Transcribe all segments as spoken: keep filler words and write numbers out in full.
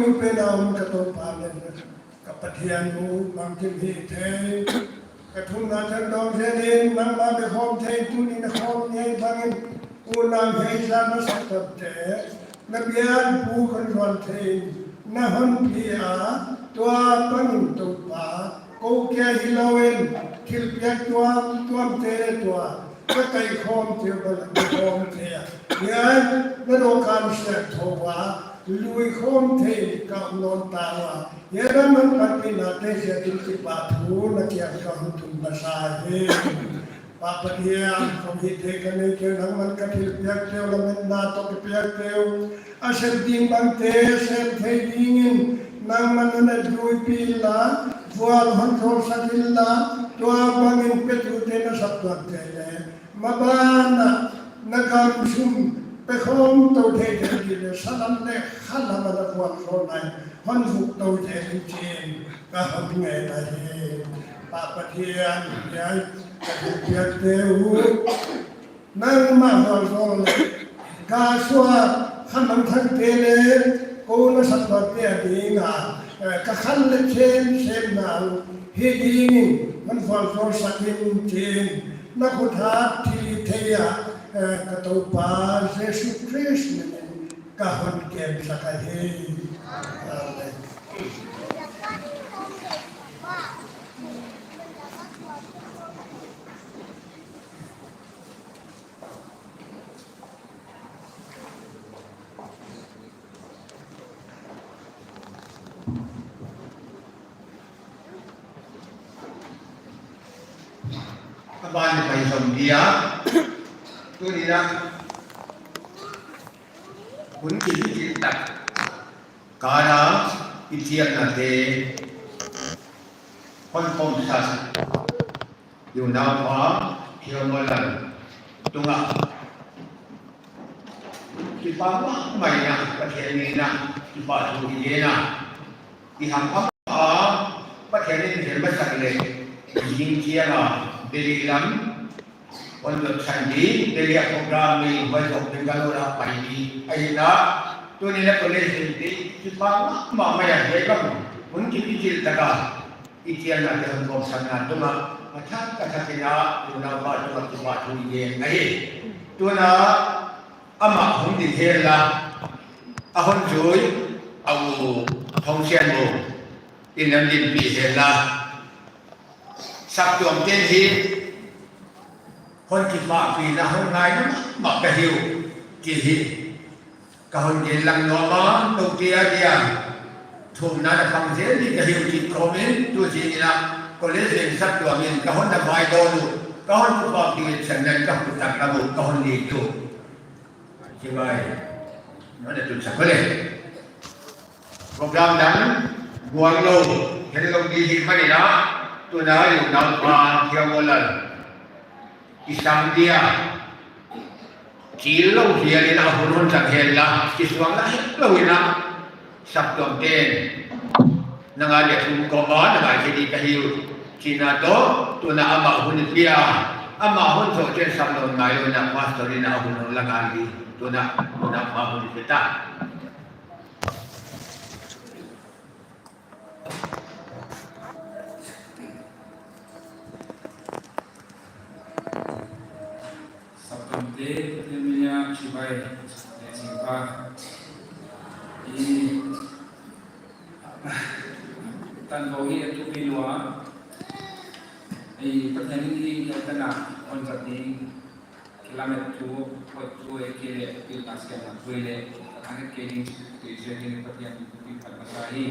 Nungpen a om ka Toupa leh ka Pathian uh, bangkim hithei, ka thumna themdawng zen in nangmah bek khawm thei, tuni'n khawm ngei bangin, unau hei zan na sak tawmte, na biakbuk hon zuan thei, na hon pia, tua bangin Toupa, kou kia hilou in, thilpiak tuamtuamte tuh, ka kaikhawmte uh bang a, kaikhawmte uh. Hiai, na dawhkan siangthou ah, luikhawm thei ka om nawn ta ua. Hiai nangman panpihna te ziakin kipahthu na kiang ka hon tun masa hi. Pa Pathian, khawm hithei ka neih kei, nangman ka thilpiakte uh, lametna toh ka piakte uh, a sem ding bangte sem thei dingin, nangman na na duipi inla, vual hon zawlsak inla, tua bangin petute na saptuamte leh, maban ah na gam sung pe khawm tou thei thei ding leh, salam leh khalam a na vualzawlna in hon vuk tou thei ding chi'n ka hon ngen ahi. Pa Pathian, hiai ka thilpiakte uh, nangmah vualzawl leh, ka suah khanmangthangte leh, kou na saptuamte ading a, eh, ka khan leh chen semna uh hi dingin hon vualzawlsak in chi'n, na khut hat thilhihthei ah, eh, ka Toupa Jesu Khrist min in ka hon kemsak ahi. Amen. A ban pai zom dia, tuni'n hun kichil tak kal a i chiamnate hon khawmsak i unaupa Thilmawlam tungah kipak mahmah in, Pathian min in kipahthu i gen a. I hang amah Pathian in thil masak leh, zing chiang a Delhi lam hon luahsan ding, Delhi a program nei, huai zawh ding ka lo la pai ding ahi a. Tuni'n a college in te kipak mahmah a, hiai bang hun kichil tak a i chiamnate hon khawmsakna tungah a thak a thak in i unaupa tungah kipahthu i gen ahi. Tuni'n amah hong ding henla, a hon zui a u Thongsianbung in hon dinpih henla, saptuamte'n hi hon kipahpihna, hon ngaihna mahmah ka hi uh, chih hi ka hon gen lang nuam a, tou tia dia thumna na khang zel ding ka hi uh chih kawmin, tu zing in college in saptuam in ka hon na vai dawn uh, ka hon kipahpih san nan ka hon tak lam uh ka hon nih uh. Chibai, non a tun sa kole. Program dang buang lou, hel lou di hi mah in a, tuna i unau pa Thiamollal i sang dia. Chih lou hial in a hun hun sak hen la, chisuang la het lou in a, saptuam ten. Nang a dia thum kawm a, nang a chih di ka hi uh. Chih na toh, tuna amah hun i pia. Amah hun toh chen sam lou ngai lou in a, pastor in a hun hun la ngai di. Tuna, tuna amah hun i pia ta. Saptuam te, te mia chibai, te chimpa. I, tan bo hi a tu pi lua. I, Pathian in hi a tana on zat ding. Kilamet thu, hoih thu e ke le, pilna siamna thu e le, a het kei ding chih thu ziakin Pathian thu pi phat masa hi.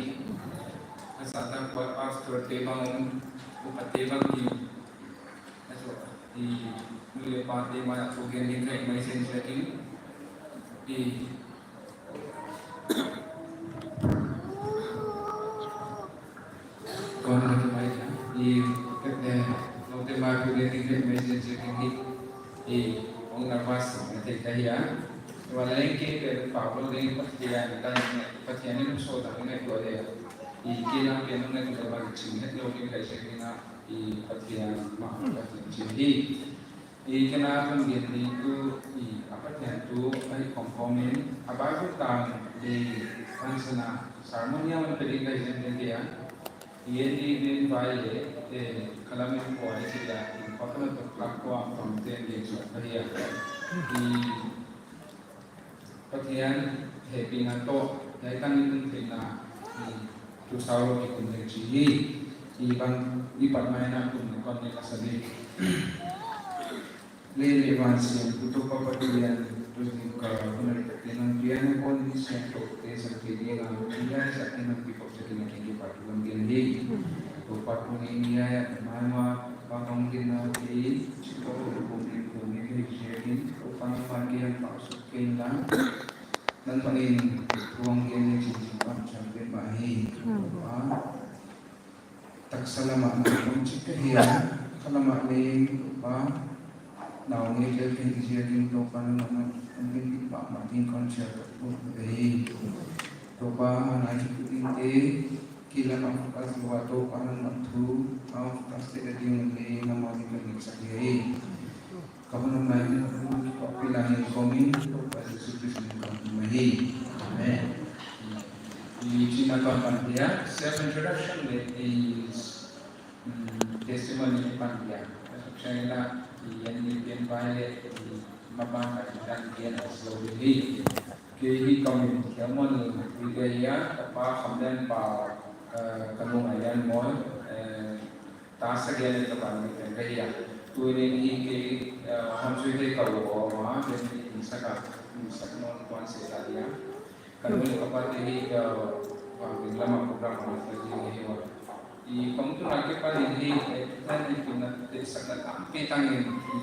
A sa ta kuat pastor te bang om, upa te bang hi. A so, i, nu le pa te mai a thu gen ding ka hih mai zen ziakin. I, Kon laki mai ta. I, eh, noute mai pu le ting mai zen zen ting hi. I, ong nervous na te ka hi a. Wa leng ke pe pa ko le Pathian ta ni Pathian ni so ta ni ko le. I, ke na ke no ne ko ba ching het lo ni ka se ni na. I, Pathian ma Pathian ching hi. I, ken a kon gen ding tu, i, a Pathian thu, a hi khong khong in, a Bible tang, i, pansana, sermon ya man pe ding ka hi zen den dia. I, en di den vai le, eh, kalamin ko ai ki dia, i, pa ko to plak ko am tom ten gen so ka hi a. I, Pathian hehpihna toh, hiai tan in theihna, i, tu sau lou kikum leng chih hi, i bang, i pat mai na kum na kon ne ka sa di. Lei leh van siampu Toupa Pathian, tu zing ka, tu na ri Pathian ang pian kon ni siam toh, te sang ke di nga, ni ya sa ke nang pi pok sa ke na ke ke pat tu ang pian hi. Toupa tu ni ni ya ya, mai ma, pa tong din na ke, chih ko ko ko ni ko ni ke siam in, Toupa na ma ke ang pa su Kei na, nan panin tuang gen ni chin chin pan chan pen ba hi. Hmm. Toupa, taksa lama na kon chik ka hi a, kha lama leng Toupa, nau nge tel ken i zia kin Toupa na na, an ken pi pa ma ding kon chia Toupa hi. Toupa, ma na chik ding te, ki lama focus lua Toupa na na thu, au focus te ka ding le, na ma ding ka nik sak hi. Ka hun nai ni hun ki pila ni komin, Toupa Jesu Christ min in ka hun mai hi. Amen. I china pan pan dia, self introduction le is, mm, testimony pan dia. China i yan ni pen bai le i mapa ka i tan dia na slow ni. Ke hi komin ke mon ni dia ya, ka pa kham den pa, eh, ka nung a yan mon, eh, Ta sa gen le ka pan ni pen ka hi a. Tuni in hi ke, eh, hon sui te ka wo ma, ke ni in sa ka, in sa non kuan se ta dia. Ka nu le ka pa te hi, eh, wang ding lama program ma ta di hi wa. I kong tu na ke pan ni hi, eh, ta ni tu na te sa na tam pe tang in hi.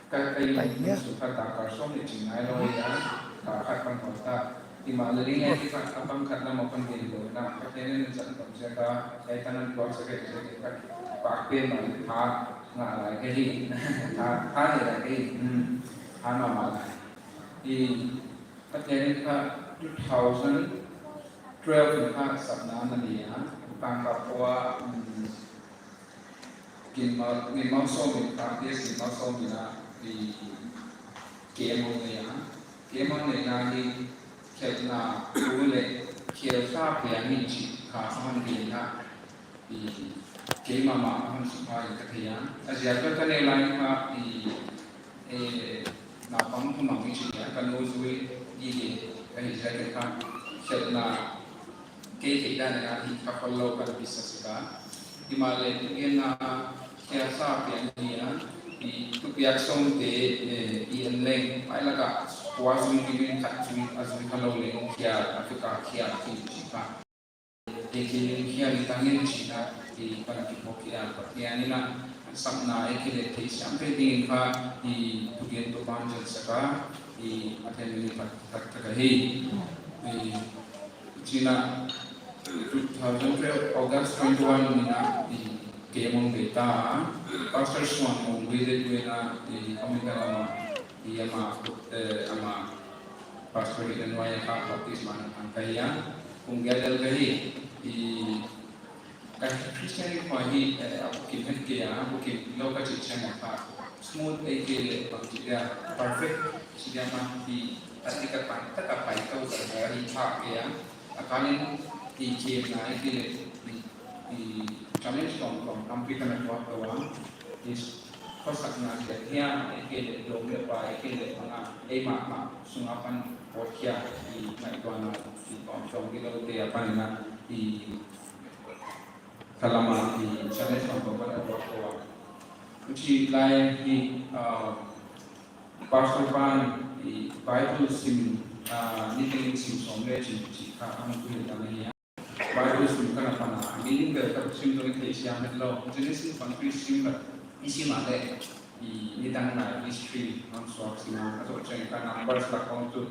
Ka, ka i su ka ta ka som ni ching nai lo ya. Ka khat pan ko ta. Himahleh leng ai khat a bang khat lam a pan gen lou na, Pathian in zat tom sia ka, ai tanan tuak sa ka, ka pak pen ma tha nga lai ka hi, tha, tha ni lai ka hi, hmm, tha ma ma lai. I Pathian in kha two thousand twelve in kha sapna na ni a, tang ka pua, hmm, Kin mau, kin mau sawm in, practice kin mau sawm in a, i, kemau nei a. Kemau nei na hi, khelhna thu le, khelhna piang in chih kha a hon gen a, i, keimah mah a hon sukha in ka thei a. A ziak ka ka nei lai kha, i, e, naupang thumang i chih a, ka nu zui, i, i, ka hi ziak kha, khelhna Kei theih dan in a hi kha khol lou kan pi sa sek a. Himahleh thugenna khelhna piang ni a, i thupiak sawmte, eh, i en leng, mai lak a, kua zui ding in khat zui, a zui kha lou leng, khial, a thuka khial, chi, chi kha. Kei kei leng khial i tang in chihna, i pan kiphawk hi a, Pathian in a, sapna e kile thei siam pe ding in kha, i thugen tu pan zel sak a, i a then ni pat, pat ka hi. I, China, two thousand twelve August twenty-one ni a i kei mong beta Pastor Suan Mong Gui de tu na i comment a lama i ama eh, ama pastor hi dan wai ka baptisma an kai a kung gadal gai i Ka Christian khua hi, eh, a bukim het kei a, a bukim lou ka chih chiang a kha. Smooth ei kei leh bangchi dia, perfect chi dia mah hi, a ti ka pan, ta ka pai tou ka ka hi pha kei a. A kalin i kei na ei kei leh, i, i challenge tong tong tampi ka na tuak tou a. Is khosakna dia hia, ei kei leh, lom leh pa, ei kei leh, nga, ei mah mah, sunga pan, pot kia, i, ngai tuan a, i, tong tong di lou te a pan na, i, Ka lama i challenge tong tong ka na tuak tou a. Huchi lai hi, ah, Pastor pan i Bible sim, ah, niteng sim sawm leh chih chih kha a hon tu ta na hi a. Bible sim ka na pan a, meaning bel ka sim tou in theisiam het lou. Genesis pan three sim leh, i sim a leh. I nidang lai history hon suak sim a, a toh chiang kha Numbers lak khong tu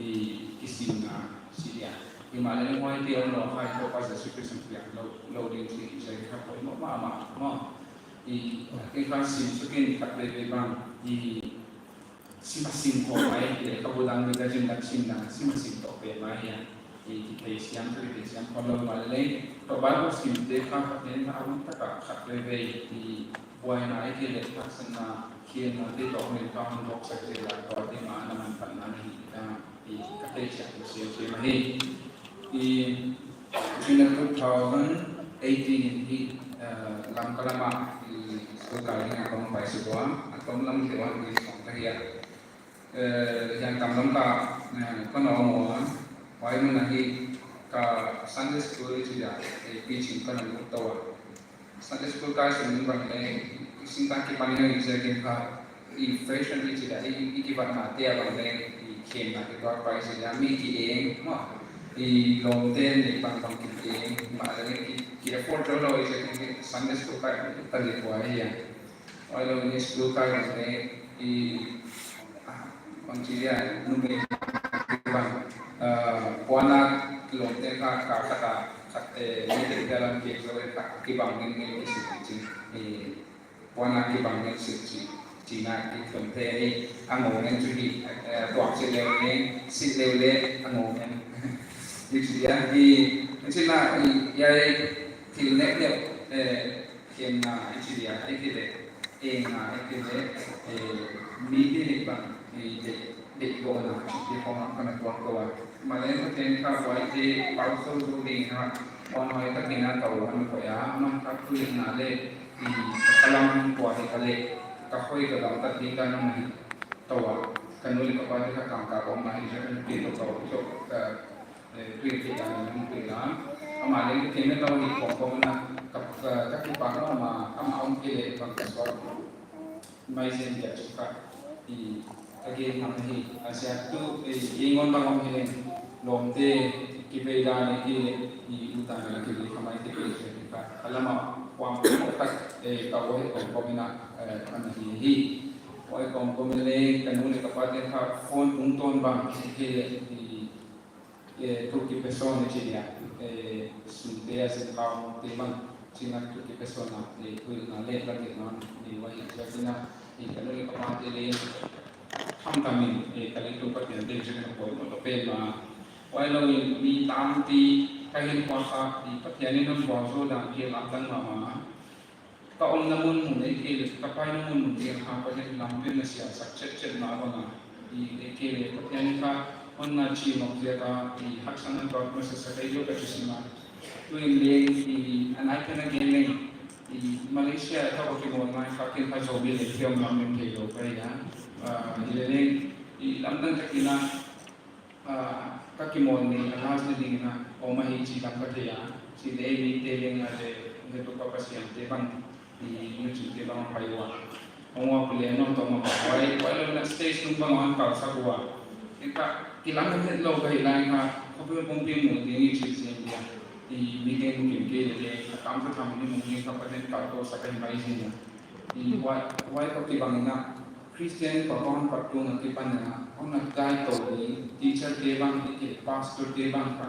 i kisimna si dia. Himahleh huaite hong lou khai toh pa Jesu Christ piang lou, lou ding si i zai kha poimoh mahmah maw. I, i kha sim suk in khat veve bang i sim a sim khawm mai, i leh ka bu dang mi ka zin dang sim dang sim a sim toh pe mai hia. I kitheisiam, kitheisiam khawm lou mahleh, toh Bible sim te kha Pathian kha a hun taka khat veve i buaina ei kei leh haksatna, khialhna te toh hon in kha hon bawksak zel a, tua te mah a na manphatna na hi ta, i ka theisiam siam siam ahi. I, June two thousand eighteen in hi, eh, Lamka lama, i, school kai ding a ka hong pai suk ua, a tom lam deuh a, i sawng ka hi a. Eh, Hiangtam lam ka, eh, ka na om ua, huai mun a hi ka Sunday school i chi dia, eh, teaching ka na lut tou a. Sunday school kai sung in bang leh, i singtang kipan in i zek in kha, i fashion i chi dia, i, i kibatna te a bang leh, i khenna kituak pai chi dia, mi ki eng, maw, i lawmte ni bang bang ki eng, mahleh ki, ki afford lou lou i zek in Sunday school kai, ka leh buai hia. Huai lou in school kai bang leh, i, ah, bang chi dia, numei bang, ah, puannak lawmte kha, ka khat a, khat, eh, mi te dia lam ke zo, eh, kha, kibang ngen ngen i si chi, eh, puannak kibang ngen si chi, chihna ki thum te ni, a ngou ngen chu hi, eh, tuak si leu ngen, si leu leh, a ngou ngen. I chi dia, i, i chi na, i, i ai, thil nek nek, eh, Khenna i chi dia, ei kei leh, engna ei kei leh, eh, mi te leh bang, eh, deih, deihgawhna, chih te khawng a ka na tuak tou a. Mahleh Pathian kha huaite pau zou zou ding a, hon hoih takin a ka hon koih a, man kha thuhilhna leh, i, ka lam hon pua hi ka leh, ka hoih ka gamtat ding dan hon hi tou a. Ka nu leh ka pa te kha kang ka om a hi, ka nu te tou ka om tou, ka, eh, tui te dan hon pia la. Amah leh ka kei me tou hi kong kong na, ka, ka, ka kipak lou mah, amah om kei leh bang ka suak mai zen dia chu kha. I, ka gen ngam hi, a sia tu, eh, i ngon bang om hi leng, lawmte, kibei dan leh kei leh, i, u tan leh kei leh, ka mai te kei leh, ka, ka lama, kuang tak, eh, ka ua hi kong kong na, eh, ka na hi hi. Huai kong kong leh, ka nu leh ka pa te kha, phone tung ton bang, kei leh, i, eh, thuk kipesawn i chi dia, eh, sum te a sin kau te bang, chihna thuk kipesawn a, eh, thuhilhna leh lamdetna nei ua hi ziakin a, eh, ka nu leh ka pa te leh, hamtang in, eh, ka leitung Pathian te ziakin a poimoh tou pen mah. Huai lou in mi tampi ka hinkhua kha, eh, Pathian in hon vualzawl dan ki lamdang mahmah. Ka omna mun mun ei kei leh, ka paina mun mun ei kha Pathian lampi na siamsak chet chet mah bang a. I ei kei leh Pathian kha hon na chi mawk ziak a, i haksatna tuak masa sa ka i lou ka chi sim a. Tu in leng, i a nai pen a gen leng, i Malaysia ka va kimawl ngai kha ken kha Zomi leh thiam lam leng thei lou ka hi a. Ah, i leh leng, i lamdang takin a, Ah, ka kimawl ni, a last ni ding in a, om ahi chih lam ka thei a, chih leh mi te leng a leh, nge tu ka Pasian te bang, ni, ni chih te bang pai ua. Ong ua pule no to ma pai, pai lo na stage tung bang hon kal sak ua. Eng ka, kilang het lou ka hi lai ka, ka pu pung pi mu ding ni chih zen dia. Ni, mi te mu kim ke leh, ka kam ka tham ni mu ni ka pa den kal ko sak ka hi mai zen dia. Ni, huai, huai ka kibang in a, Christian pa bang pat tung a kipan a, hon na guide tou ding, teacher te bang, i ke pastor te bang kha,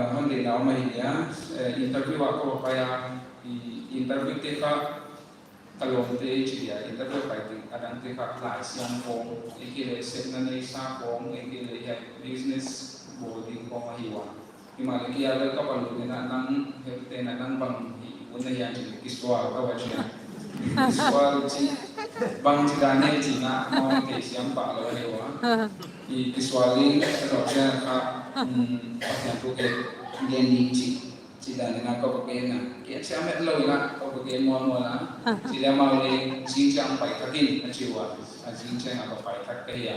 eh, hon deihna om ahi a, eh, interview ah ka va pai a, i interview te kha ka lawmte i chi dia, interview pai teng a dangte kha laisiam khawng, ahihkeileh sepna neisa khawng, ahihkeileh hiai business bawl ding khawng ahi ua. Himahleh kei a bel ka va lut in a, nang heutena nang bang hi un na hia chih kisual ka va chi a. Kisual chih bang chih dan e chih na, amau theisiam pah lou ahi ua. I kisual in ka va chi a kha, um, Pathian thu ke gen ding chih, chih dan in a ka va gen a. Kei a siam het lou in a ka va gen muanmuan a. Chih leh amau leng zingchiang pai thak in a chi ua. A zingchiang a va pai thak ka hi a.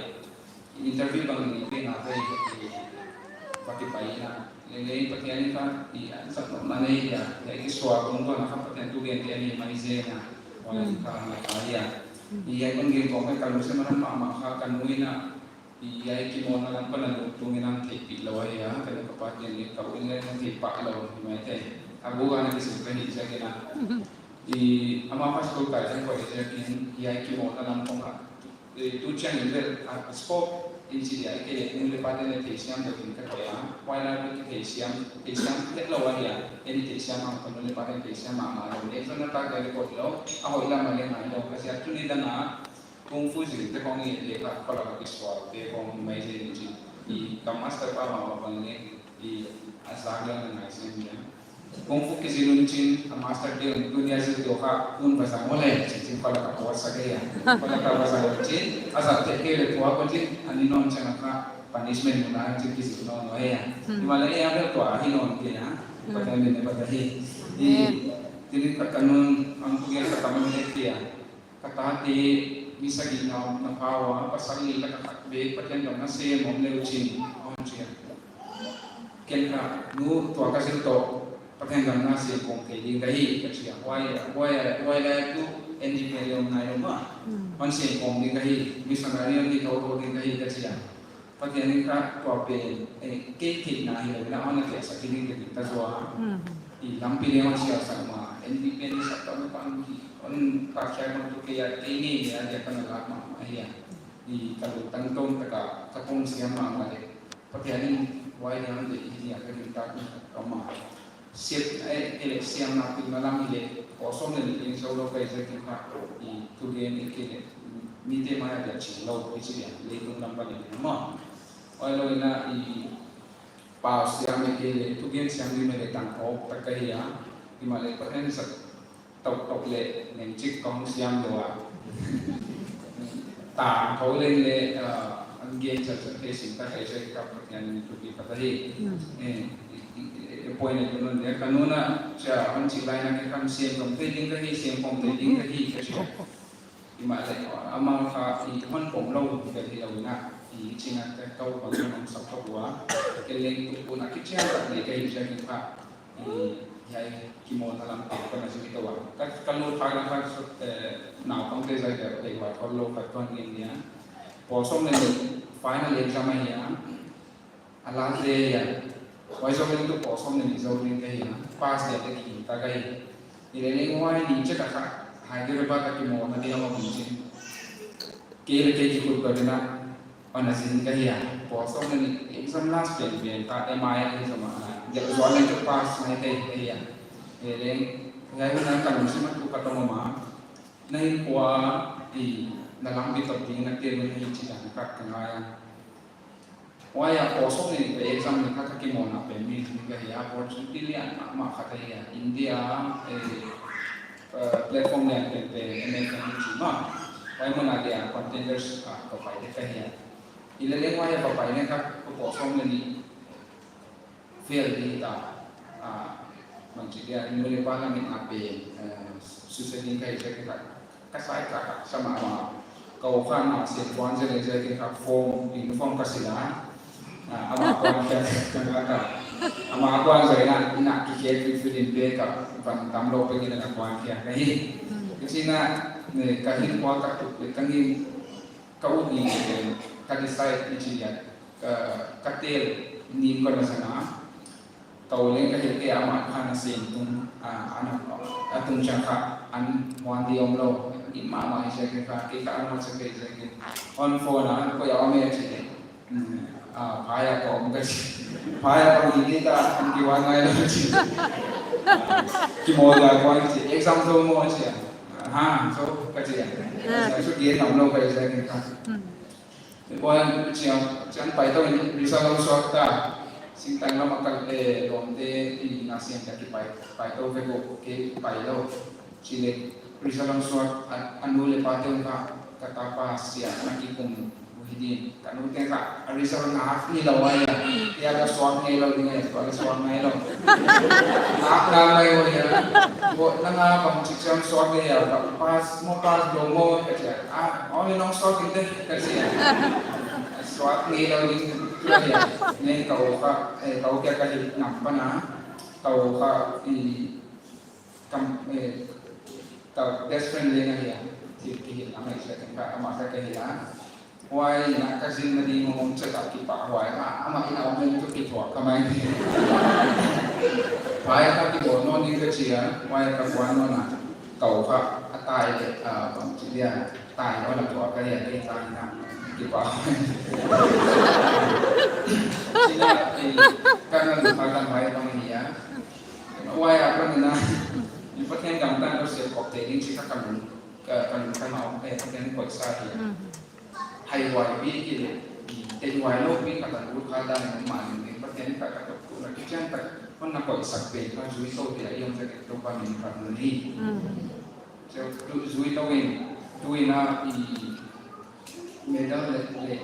Interview bang ni pe nga pe, eh, va kipai na. Lele Pathian in kha, i an sak nop na nei dia, ya i kisual tungtawn a kha Pathian thu gen te ni mai zen a. Wa Hmm. kha na kha ya. Hmm. I ya kon gen kong ka lungsim a mahmah kha ka nu in a, i ya i kimawlna lam kon a lut tung in a theihpih lou a ya, ka nu ka pa te ni ka u in leng theih pah lou, mai te. A bu ga na kisim ka ni sa ke na. I amah pastor ka jan ko i sa kin, ya i kimawlna lam kon a. Eh, tu chiang in bel, ah, scope in chi dia, ahihkeileh nu leh pa te'n theisiam deuh in ka koih a. Huai lai bel theisiam, theisiam het lou a dia, en theisiam a, ka nu leh pa te'n theisiam mahmah lou. Leh zon na tak dia leh kot lou, a hoih lam a leh ngai lou. Ka sia tu ni dan a, kung fu zing te khawng i leh ka kola ka kisual te khawng mai zen in chi. I ka master pa mahmah bang leh, i a zak leh na ngai zen dia. Kung fu kizil un chin, a master te un tuni a zil teuh kha, un va zang o leh, chi chin kola ka post sa ke ya. Kola ka va zang un chin, a zat te ke leh tua ko chin, a ni nawn chiang a kha, punishment mun a chin kizil nawn o ya. Hmm. Himahleh ya bel tua hi nawn ke ya. Hmm. Pathian min a pat ahi. I, Amen. Tuni ka ka nun, ang ku ya ka ka mun leh ke ya. Ka tate mi sagih na, na pha ua, pasal li lak ah khat bek Pathian damna sem om leu chin, hon chi a. Ken kha, nu tua ka zil toh, Pathian damna sem khawng thei ding ka hi, ka chi a. Huai, huai, huai lai tu, N D P leh om nai lou mah. Hmm. Hon sem khawng ding ka hi, missionary hon di thouthou ding ka hi, ka chi a. Pathian in kha tua pen, eh, kei theihna hilou in a hon na theihsak ding ka gingta zaw a. Hmm. I lampi leng hon sialsak mah, N D P ni sak tam pan hi, hon ta khia hon tu kei a, kei ni ni a dia ka na lak mahmah hi a. I ka lungtang tawm tak a, ka pom siam mahmah leh. Pathian in huai dan deih hi a ka gingta ka mah. Siat, eh, kei leh siam na pil na lam hi leh, ko som leh ni in so lo kai zek in kha, i tu gen i kei leh, mite mai a dia chin lou, i chi dia, leitung lam pan i mah. Huai lou in a i pau siam i kei leh, tu gen siam ni me leh tang kop tak ka hi a, himahleh Pathian sak tok tok leh, neng chik kong siam lou a. Tang kop leng leh, ah, an gen chat chat te sin ta kai zek ka Pathian in tu ki pat ahi. Hmm. Eh, i, i, i, point e tu nun dia, ka nu in a, cha, hon chi lai in a ke kam siam khawng thei ding ka hi, sem khawng thei ding ka hi, ka chi. Himahleh, amau kha i hon pom lou, ka hilou in a, i chin a ka kau bang in hon sak tok ua, ke leng tu pun a kichian tak leh ka hi zek in kha, i, ya i kimawlna lam te ka na zui tou a. Ka, ka lut phak na kha, eh, naupang te zai dia, deuh huai khol lou khat tuan gen dia. Pawl sawm leh ni final exam ahi a. A last day a, Huai zoh leng tu post sawm leh nih zou ding ka hi a, pass dia leh kihing ta ka hi. Hileleng huai ni chiang a kha Hyderabad a kimawlna dia om chin. Kei leh kei kikhut ka dena ana zin ka hi a. Post sawm leh nih exam last pen pen ka M I a exam a. Dia zual leng tu pass ngai ka hi a. Hileleng huai hun a ka lungsim a tu ka tong om a. Na hinkhua i na lam bit tok ding na te mun hi chi dan ka ka ngai a. Huai a post sawm leh nih exam ni kha ka kimawlna pen mi ni ka hi a, opportunity lian mahmah khat ahi a. India, eh, eh, platform lian pen pen M F N chi mah. Huai mun a dia contenders a ka pai dek ka hi a. Hileleng huai a ka pai leh kha ka post sawm leh nih fail di ta. Ah, bangchi dia nu leh pa lam in a pen, eh, suicide ding ka hi ziak kha. Ka sai ka ka sa mahmah. Ka u kha na se kuan ziak ziak kha form, uniform ka sil a. Ah, amah kuan khia ka ka ka. Amah kuan ziak na, ina ki khia ki fi din pe ka, van tam lou pe ki na kuan khia ka hi. Ka chi na, ne, ka hinkhua ka tu, ka ngim, ka ut ni, ka decide ni chi ya. Ka, ka tel nim ka na sa na. Ka u leng ka hilh kei a, amah kha na sem tung, ah, ana, a tung chiang kha, an huan di om lou. Ni mahmah hi ziak kha, kei kha ana sa kei ziak kha. On phone a, ko ya om e chi. Hmm, ah, phai a ka om ka chi. Phai a ka om ni ta, an kihuan ngai lou chi. Kimawl a ka huan chi. Exam zou maw chi. Ha, so ka chi. Ah. So, so, dia nam lou ka hi ziak kha. Hmm. Huai chiang, chiang pai tou in result hong suak ta. Singtang lam a kal, eh, Lawmte i na siam ta ki pai, pai tou ve ko ke pai lou. Chi leh result hong suak a, a nu leh pa te'n kha ka tapa sia na kikum uh hi din. Ka nu te'n kha a result na hak ni lou a ya. Ya ka suak ngei lou ding a, ka suak ngei lou. Hak na mai uh ya. Ko na nga bang chi chiang suak ngei ya, ka pass maw pass lou maw ka chi a. Ah, aw ni nong suak ding te. Ka chi a. Suak ngei lou ding, tu a hi a. Nen ka u kha, eh, ka u kia ka hi nam pan a. Ka u kha, i, kam, eh, ka best friend leng ahi a. Ki, ki hi nam ahi sa ka, amah ka hi a. Huai na ka zin na ding mong cha ta kipahhuai a. Amah ina om leng tu kithuah ka mai. Huai ka kibawl nawn ding ka chi a. Huai ka kuan nawn a. Ka u kha, a tai leh, ah, bangchi dia. Tai lou na tua ka ya, eh, tai na. Kipa. Sina, eh, ka na lu ka kan mai bang ni ya. Huai a ka na. Ni Pathian gam tan ko se kop te ding chi ka kan lu. Ka kan lu ka na, eh, Pathian ko sa ya. Hai huai pi ki leh. Te huai lou pi ka kan lu ka dan ni ma ni Pathian ka ka to ku na ki chan ka. Kon na ko sak pe ka zui to te a yong sa ke to pa ni ka ni. Chu, tu, zui tou in, tu in a i medal leh, leh,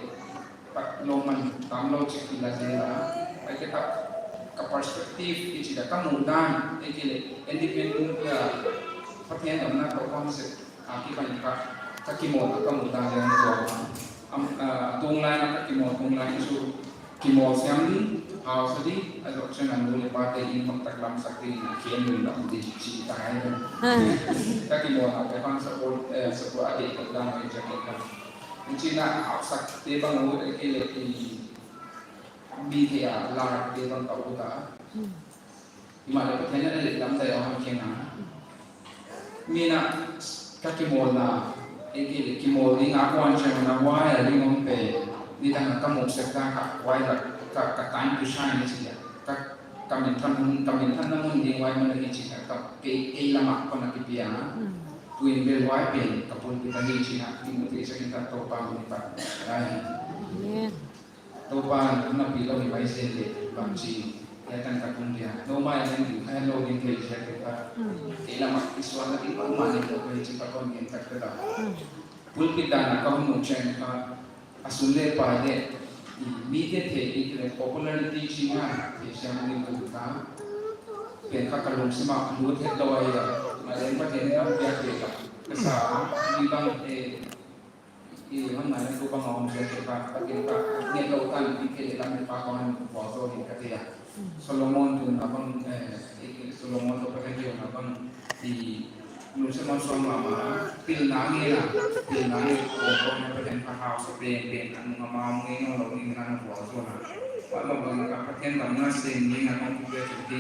pat lou man, tam lou chik i la zel a. Ai ke ka, ka perspective i chi da ka muhdan, e ke leh, independent, ah, Pathian gam na ko kong se, ah, ki pan ka, ka kimawl, ka muhdan leh ni ko. Am, ah, tunglai na ka kimawl, tunglai chu, kimawl siam di, hausa di, a zoh chiang a nu leh pa te in mak tak lam sak di, na khen nun lam di, chi ta hai nun. Ka kimawl a, ka pan support, eh, support a di, ka dan mai jacket ka. Chi na hausak te bang u, eh, ke leh, i, mi te a, lar te bang ka u ta. Himahleh Pathian in a lehlam dai a hon khen a. Mi na ka kimawlna, e ki, kimawl ding a kuan chiang na huai a ding om pe, nidang a ka muk sek ta ka huai la, ka, ka time to shine ni chi a. Ka, ka min than hun, ka min than na mun ding huai mun a hi chi a, ka kei, kei lam a kon a kipia. Tuin bel huai pen, ka pulpit a hi chi a, Timothy second ka Toupa min pat. Amen. Toupa'n na pi lou hi mai zen leh bangchi, ya tan ka tung dia. No mai nen di, kha lou nen kei sia ke ka. Kei lam a i suan na di ma ma nen lou kei chi ka kon gen tak ka da. Pulpit dan a ka hon mu chen ka, a sum leh pai leh, i mi te thei i leh popularity chi na, thei siam ni ka. Pen kha ka lungsim a lut het lou ai a, ma len pa ten ka pia ke ka. Ka sa, mi bang e, I hon ngai tu bang a om zel ke pa, Pathian ka nget lou tan i ke leh lam leh pa kon vualzawl in ka tia. Solomon tu na bang, eh, i Solomon tu Pathian tu na bang, i lungsim a suang mahmah, pilna ngei na, pilna ngei ko ko na Pathian ka hausa pen pen, a nung a ma ngei nong lou ngei na na vualzawl na. Tua bang bang a Pathian damna sem ding a kong kipia chu hi.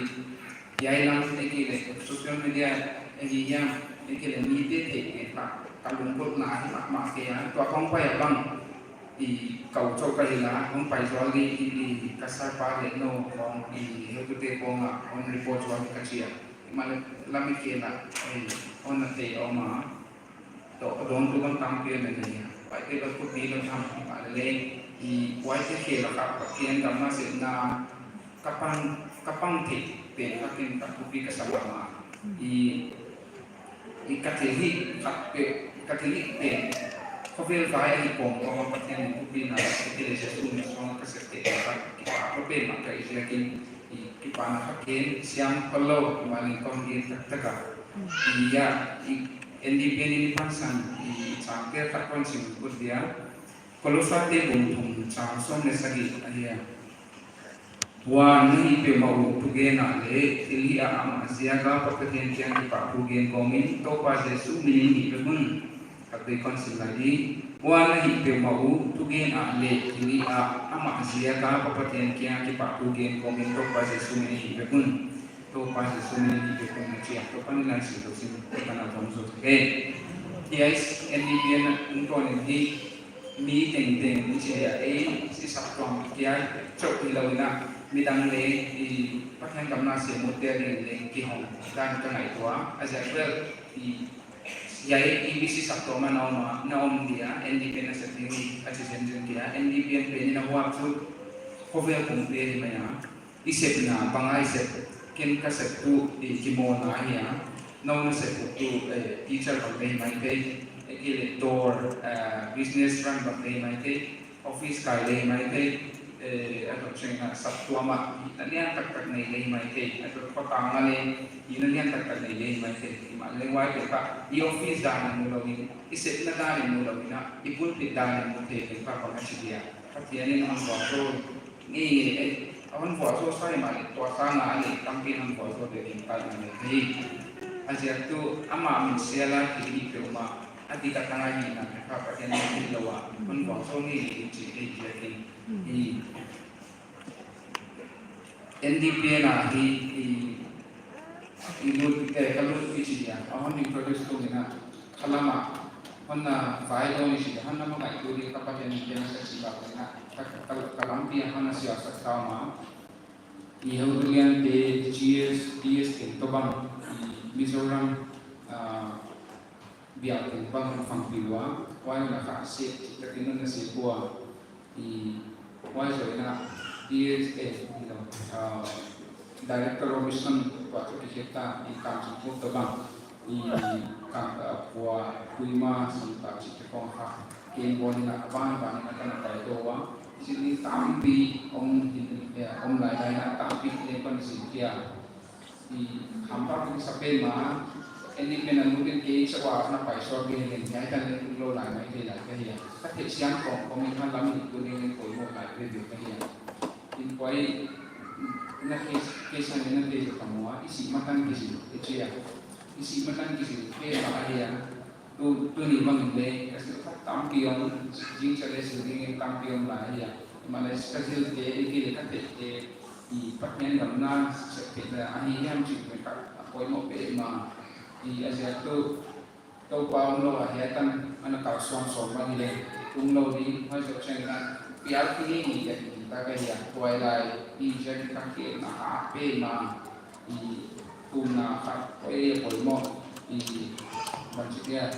Hiai lam ahihkeileh social media ahi hiam, ahihkeileh mite theih pen kha ka lungkotna ahi mahmah kei a, tua kong pai a bang i kau chauh ka hi la, hong pai zual ding in i ka sapa leh nou khong i heutute khong a hon report zual ka chi a. Himahleh lam ahihkeileh, eh, hon na thei om a. Tua dawntu bang tampi ana nei a. Huaite bang khut ni bang tham himahleh, i huaite khel a kha Pathian damna sepna ka pang, ka pang theih pen kha ken ka thupi ka sa mahmah. I, i ka thilhih khat pen, ka thilhih pen khovel vai ahi kawmkawm a Pathian in thupina, ahihkeileh Jesu min suang ka sep theih pen kha kipak lua pen mah ka hi ziakin, i kipahna kha ken siam khollou, himahleh kong gen taktak a. I a, i N D P in i pansan, i chang tel khat kon sim kut dia. Kolosate bung thum chang sawm leh sagih ahi a. Huan na hih peuhmah uh thugen ah leh thilhih ah amah ziak a Pa Pathian kiang kipahthu gen kawmin Toupa Jesu minin hih vek un. Khatvei kon sim lai di. Huan na hih peuhmah uh thugen ah leh thilhih ah amah ziak a Pa Pathian kiang kipahthu gen kawmin Toupa Jesu minin hih vek un. Toupa Jesu minin hih vek un na chi a, Toupa'n i laisiangthou sim, Toupa'n a vualzawl ta hen. Hiai N D P in a tungtawn in hi mi tengteng i chih a, ei si saptuam kia chauh hilou in a, midang leh i Pathian damna sem ut dia ding leh kihong dan ka ngaihtuah a. A ziak bel i hiai i mi si saptuam a na om a, na om dia, N D P in a sep ding a chi zenzen kia, N D P in pen in a huap chu khovel pumpi hi mai a. I sepna bang a i sep, ken ka sep tuh i kimawlna hi a, nou na sep uh tuh, eh, teacher bang leh hi maithei, eh, ahihkeileh dawr, eh, business run bang leh hi maithei, office kai leh hi maithei, eh, a tok cheng a saptuam ah, hihna lian taktak nei leh hi maithei, a tok khotang ah leh, hihna lian taktak nei leh hi maithei, himahleh huaite kha, i office dan in mu lou in, i sepna dan in mu lou in a, i pulpit dan in mu thei leh kha bang a chi dia. Pathian in hon vualzawl ngei ngei e, a hon vualzawl sa himahleh tua sang a leh tampi hon vualzawl leh ding tai na hi. A ziak tuh amah min sial a thilhih peuhmah a dik a tang a hihna kha Pathian in hilou a, hon vualzawl ngei ngei in chi ei ziakin. I N D P in a hi i i lut, eh, ka lut i chi dia, a hon introduce tung in a, khalam a, hon na vai dawn i chi dia, hon na ma ngaihtuah di ka Pathian in ken a sa chi ba in a, ka, ka, ka lampi a hon na sial sak ta ma. I heutu liante, G S, P S teng toh bang, i Mizoram, ah, bial teng bang hon pangpih ua, huai na kha seh, ka tin na seh ua, i huai zoh in a, D S A, you know, uh, Director of Mission, tua toh kikhek ta, i kam sung toh bang, i kam, uh, kua, kuima, sung ta, chih te khong kha, ken bawl in a, ban ban in a ka na pai tou ua, i chih ni tampi, om, eh, om lai lai in a, tampi, ne pan sin kia. I hampa pi sa pen ma, N D P in a lut in kei sa ua na pai suak ding in, hiai tan in lou lai mai thei lai ka hi a. Ka theih siam kawmkawm in kha lam in tun in poimoh lai ve ve ka hi a. In kuai na case, case na na case ka maw, i sih matan kisin, i chi a. I sih matan kisin, ke ma ka hi a. Tu, tuni bang in leh, ka sih kha tampi om, zingchiang leh zing ding in tampi om lai hi a. Himahleh ka zil te, i ki leh ka theih te, i Pathian damna sep theihna ahi hiam chih pen kha a poimoh pen ma. I a ziak tuh Toupa omlou a hiai tan ana kalsuan sawm bang hileh, tung lou ding, huai zoh chiang in a pial ki ni ni dia ki ta ka hi a, tuailai, i ziak in ka khelhna a pen ma, i thumna khat, oi, a poimoh, i bang chi dia,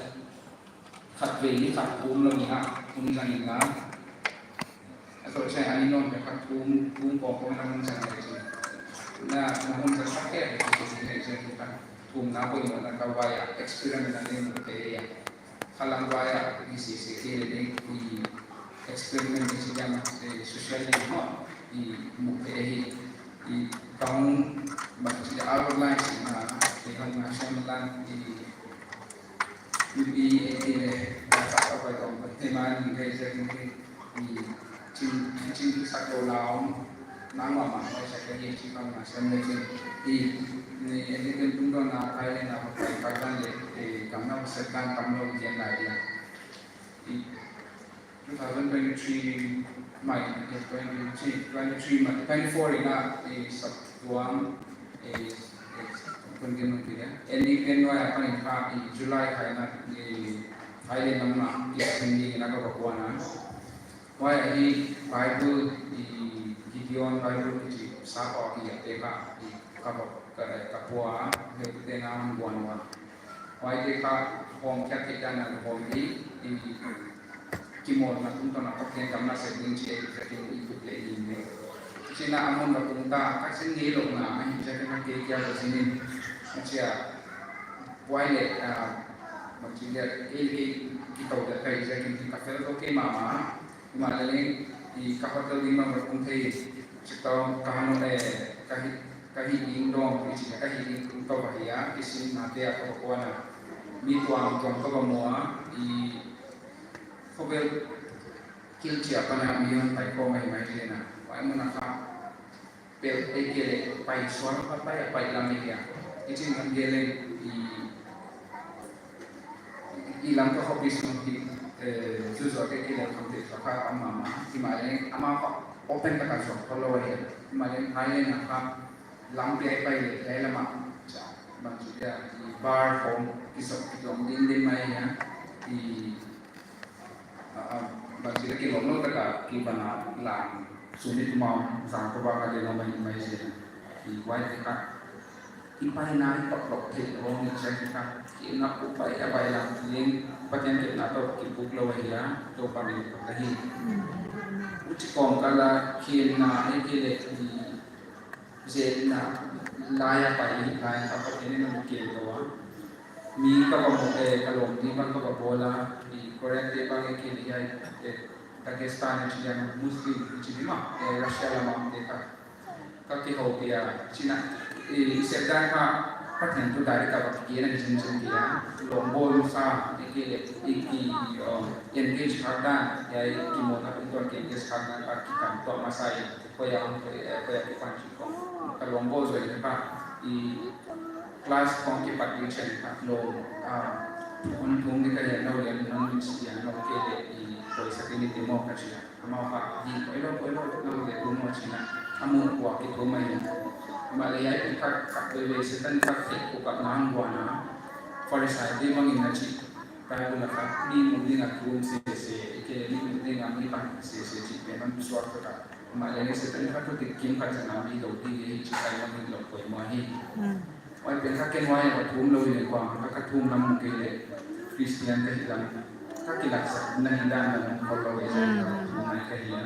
khatvei ni khat thum lou ni a, thum zang in la. A toh chiang a ni nawn khat thum, thum kawmkawm na hun zang leh chi. Na, na hun zang khat kei leh chi, chi leh chi khat. Thumna poimohna ka vai a, experiment a ni mu te a. Khalam vai a, i si si ki leh ni, i experiment ni si jam, eh, social ni mo, i mu te hi. I kaun, bang chi leh outline si na, i hong na siam lan, i I, i, i, i, i, chin, chin sak lou lau, nang ma ma mai sak ni chin bang na sem ni chin. I, ni, i, i, tungtawn a kai leh na kai kai dan leh, i, kam na sak dan kam lou ni lai dia. I, two thousand twenty-three, Mai, eh, twenty-three, twenty-three mai, twenty-four in a, eh, Saptuang, eh, eh, twenty-one kira. Ending pen nuai apan in kha, eh, July kha in a, eh, Thailand lam ah, eh, Hindi in a ka va kuan a. Huai ahi Bible, eh, Gideon Bible kichi sap a kiate kha, eh, ka va, ka, ka pua, eh, te na kuan ua. Huaite kha hong kia te dan a hong i, i, kimawlna tungtawn a Pathian gam nasep ding chih i, i, i tup leh ding leh. Chih na a mun va tung ta, ka sin ngei lou na, a hi chih ka kei kia va sin in. A chia, huai leh, ah, bangchi dia, kei, kei, ki tou dia kai chih ka fel tou kei mahmah. Himahleh leng, i ka hotel ding bang va tung thei, chih tou ka hanu, eh, ka hi, ka hi ding dong, i chih ka hi ding tung tou va hi a, i sin na te a ka va kuan a. Mi tuamtuam ka va mu a, i khovel kil chia pan a mi hon pai khawm mai mai zen a. Huai mun a kha pel ei ke leh pai sual kha pai a pai lam ei a. I chin kan ke leh i, i lam ka hobby sung hi, eh, chu zo ke ke leh kham te kha kha kam mahmah. Himahleh amah kha open taka zuak kha lou ei. Himahleh ngai leh na kha lam pe ai pai leh, eh, lam ah. Cha, bangchi dia, i bar khawng, ki sop ki dong din din mai a. I, ah, ah, bangchi dia ki lom lou taka, ki van a lang, suni kuma, zang ko ba ka dia lom mai, mai zen. I huai te kha, i pai na, i tok lok te, lom ni chai te kha, ki na ku pai, a bai lang, ling, Pathian ke na tok, ki buk lou ai a, tou pa min tok ka hi. Huchi kawm kal a, ki na, ei ke leh, i, zetna lai a pai lai a Pathian in a mu kei tou a. Mi ka va mu, eh, ka lawm ni bang ka va bawl a, i Korean te bang e ke ni ai, eh, Dagestan e chih a Muslim chih ni mah, eh, Russia lam a te kha. Ka kihoupih a, chih na, i, i sep dan kha Pathian thu direct ka va gen a hi chin chin dia. Lawm bawl masa, e ke leh, i, i, um, engage khak dan, i, i, kimawlna tungtawn engage khak dan, ka kikam tuah masa i. Koia, koia, koia ki pan chih kong. Ka lawm bawl zaw in kha, i class kong kipat ding chiang kha lawm, ah, hun thum ni ka hian lou lian, hun ni si hian lou ke leh i koisa ke ni te maw ka chi a. Amau kha, i koi lou, koi lou, lou lian lou maw chi na. A mun kua ki thum mai. Himahleh ai pi kha, kha koi leh Setan kha thei ko ka nang bua na. Pharisai te bang in a chi. Bible a kha, mi mu ding a thum sese, i ke leh mi mu ding a mi pan sese chih pen hon suak kha. Himahleh Setan kha thu dik kim khat chang a mi dou ding hi chih kai ma ding lou poimoh hi. Mm. Huai pen kha ken huai va thum lou in kuang kha ka thum lam mu ke leh Christian ka hi lam. Ka kilaksak na hi dan lam khol lou e, mm, thum mai ka hi a.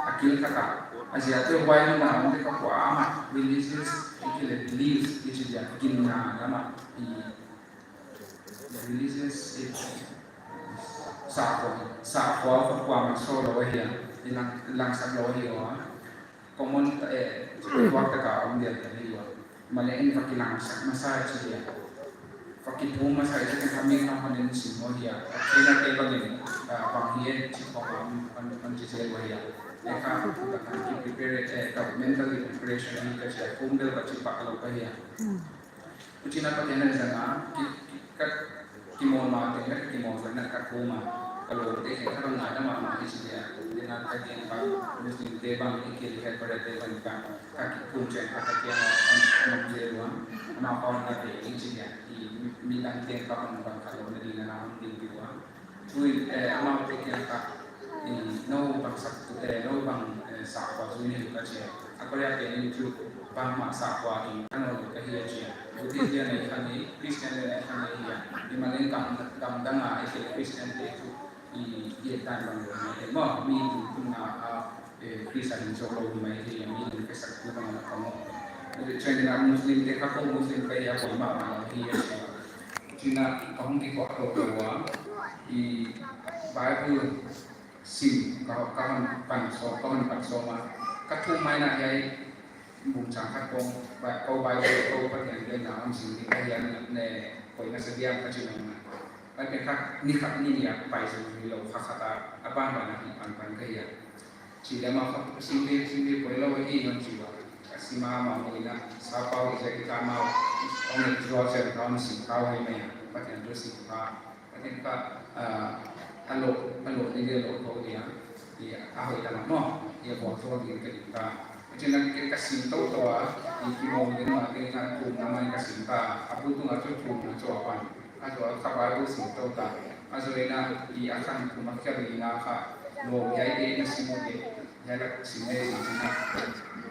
A kil kha ka. A ziak te huai na om te ka kua ama religious, i ke leh beliefs, i chih dia ginna lam a i religious, eh, sakhua, sakhua kha kuamah sawt lou ahi a, i lang, langsak lou ahi a. Common, eh, tuak taka om dia ta ahi a. Himahleh in va kilangsak masa chih dia. Va kithum masa chih dia kha mi kha hon en sim ahi a. China te bang in, ah, bang hi e chih khawng a hon, hon, hon chi zel ahi a. Leh kha, ka ki prepare, eh, ka mental preparation ahi ka chi a. Kum bel ka chi pak lou ka hi a. Hmm. Huchi na Pathian a zang a, ki, ki, ka, kimawl ma te, ka kimawl zang na ka thum a, ka lawm te, ka bang ngaihna mahmah hi chi dia, dia na ka gen bang, Muslim te bang, i ke leh Korea te bang ka, ka kithum chiang ka, ka kiang a, an, an zel ua, amau ka hon na te, i chi dia, i, mi dang te ka hon bang ka lawm na ding na hon ding di ua. Tui, eh, amau te kiang kha, i, nou bangsak tu, eh, nou bang, eh, sakhua zui ni ka chi a. A Korea te in chu bangmah sakhua in ka nou ka hi a chi a. Buddhist dia nei kha nei, Christian dia nei kha nei hi a. Himahleh gam, gam dang a, i ke Christian te chu, i, i tan bang lou nei. Maw, mi tu tu na a, eh, Christian in chok lou mai hi, mi ding ke sak tu bang na ka maw. Ade chen na Muslim te kha ko Muslim ka hi a ko ma ma hi a. Chih na ka hong kikuak tou tou a, i Bible sim ka, ka hon pan sawm, ka hon pan sawm a. Ka thum mai na hiai bung chang khat kong, ba, ko Bible ko Pathian gen na hon sim ni ka hian ne, koi na sa diam ka chi na na. Ka ke kha ni khat ni ni a pai sawm ni lou kha khat a, a ban ban a hi pan pan ka hian. Chi leh amah kha, sim ve, sim ve, poi lou hi non chi ua. A sim a amah mo ina, sa pau i zek i ta mau, ong e zua chen ka ong sim ka ua hi mai a, Pathian thu sim ka. Pathian kha, ah, a lou, a lou ni leh lou ko dia. a hoih lam ah maw, i vuak zo ding ka gingta. Huchiin ka sim toutou a, i kimawl ding mah ding a thumna mai ka sim ta. A bul tung a chu thumna chu a pan. A chu a kha Bible sim tou ta. A chu ina i a khan thum a kha ri na kha. Lo ya i na sim u de. Ya la sim le sim na.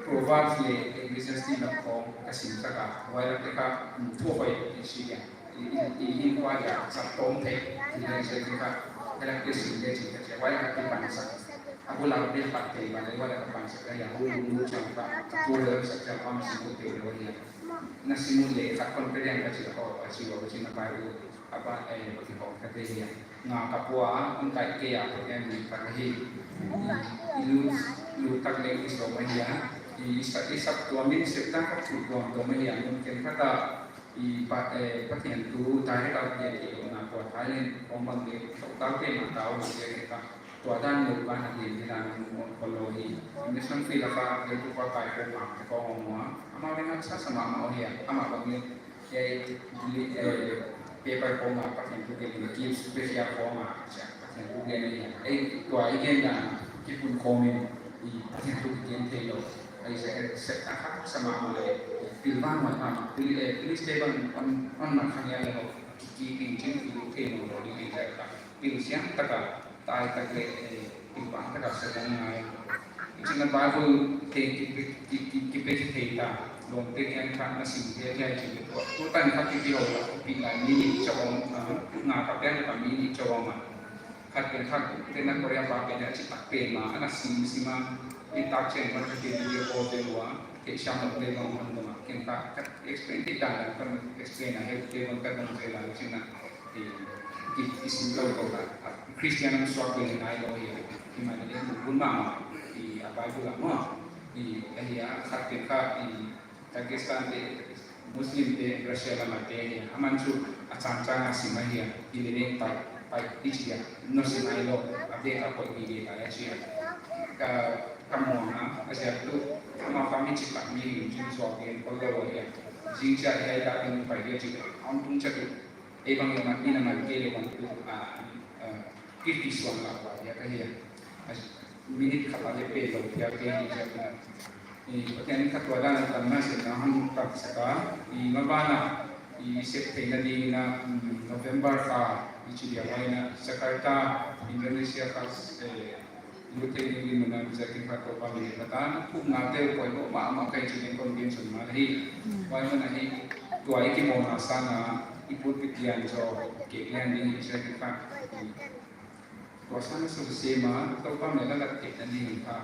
Proverbs le Ecclesiastes lam khong ka sim ta ka. Huai lam te kha, mm, thu hoih i si ya. I, i, i, i, huai a, sa tawm thei, i, i, i, i, ka, ka la ke sin le sin ka chia, huai a ka ti pan sa. A bul a bil pat thei, huai a ka pan sa, ka ya, hu, hu, hu, cha, ka, ka tu le sa, cha, pam sin hu te le, huai a. Na sin hu le, ka kon pe le, ka chia, oh, a chia, huai a chia, na bai hu, a ba, eh, ba ki hong ka te ya. Nga ka pua, un kai ke ya, ko ke ni ka hi. I lu, lu tak le, i so ma ya. I sa, i sa tua min se ta ka tu tua, tua ma ya, nun ken ka ta, I pa, eh, Pathian thu direct a gen kei lou na, tua Thailand khong bang leh, tok dau te ma tau leh te ka. Tua dan lou ka na gen ni dan mun khol lou hi. Mission field a ka, eh, tu pa kai ko ma, ko ma. Amau leng haksa sa mahmah uh hia, amau bang leh, eh, li, eh, paper khong a, Pathian thu gen ni, gift special khong a, cha, Pathian thu gen ni. Eh, tua i gen dan, kipun khong in, i Pathian thu gen thei lou. Ai sa, sa, a haksa mahmah leh, pilvang mahmah, pil, eh, pil stable on, on mahmah kha nia leh, ki, ki, pil chin, pil thei lou lou ding ai sa ka. Pil siam taka, tai tak leh, eh, pilvang taka sa dang ngai. Chin a Bible te ki, ki, ki, ki pe ki thei ta, lawmte kiang kha na sim thei thei chin. Tu tan kha ki ki ho la, pi ngai ni ni chawang, ah, nga ka pian ka mi ni chawang ma. Khat pen khat, pen na Korea pa pen a chi tak pen ma, ana sim sim a, i tak chen ma ka ken video call te lua, ke siam lo te bang hon ma, ken ka, ka explain te dan dan kan explain a, help te bang ka bang te la chin a, i, i, i sim lo ko ka, Christian am suak le nai lo ya, i ma le bun ma ma, i a Bible a ma, i a hi a, khat pen khat, i, Kazakhstan te, Muslim te, Russia lam a te hi, aman chu a chang chang a sim a hi, i le leng pai, pai i chi a, no sim ai lo, a te ka poi mi le pai a chi a. Ka, ka mo na, a sia tu, ma ka mi chi pa mi lim chin so ke ko lo hi. Jing cha hi ai ka pen pai dia chi, ang tung cha tu. Ei bang leh man, ina man ke leh man tu, ah, ah, fifty suan la wa ya ka hi ya. As, minute khat a leh pe lou ya ke ni ya ka. I, Pathian kha tua dan a tan na se na hon tak sa ka. I, ma ba na, i sep thei na ding na, mm, November kha, i chi dia wai na, Jakarta, Indonesia kha, eh, Youth Academy mun a mi zat in kha Toupa min in ka tan, thumna te poimoh mahmah ka hi chih in kon gen sun ma hi. Poimoh na hi, tua i kimawlna sang a, i pulpit lian zaw, kek lian ding hi zat in kha. Tua sang a sawt sem a, Toupa min a la kek na ding hi kha.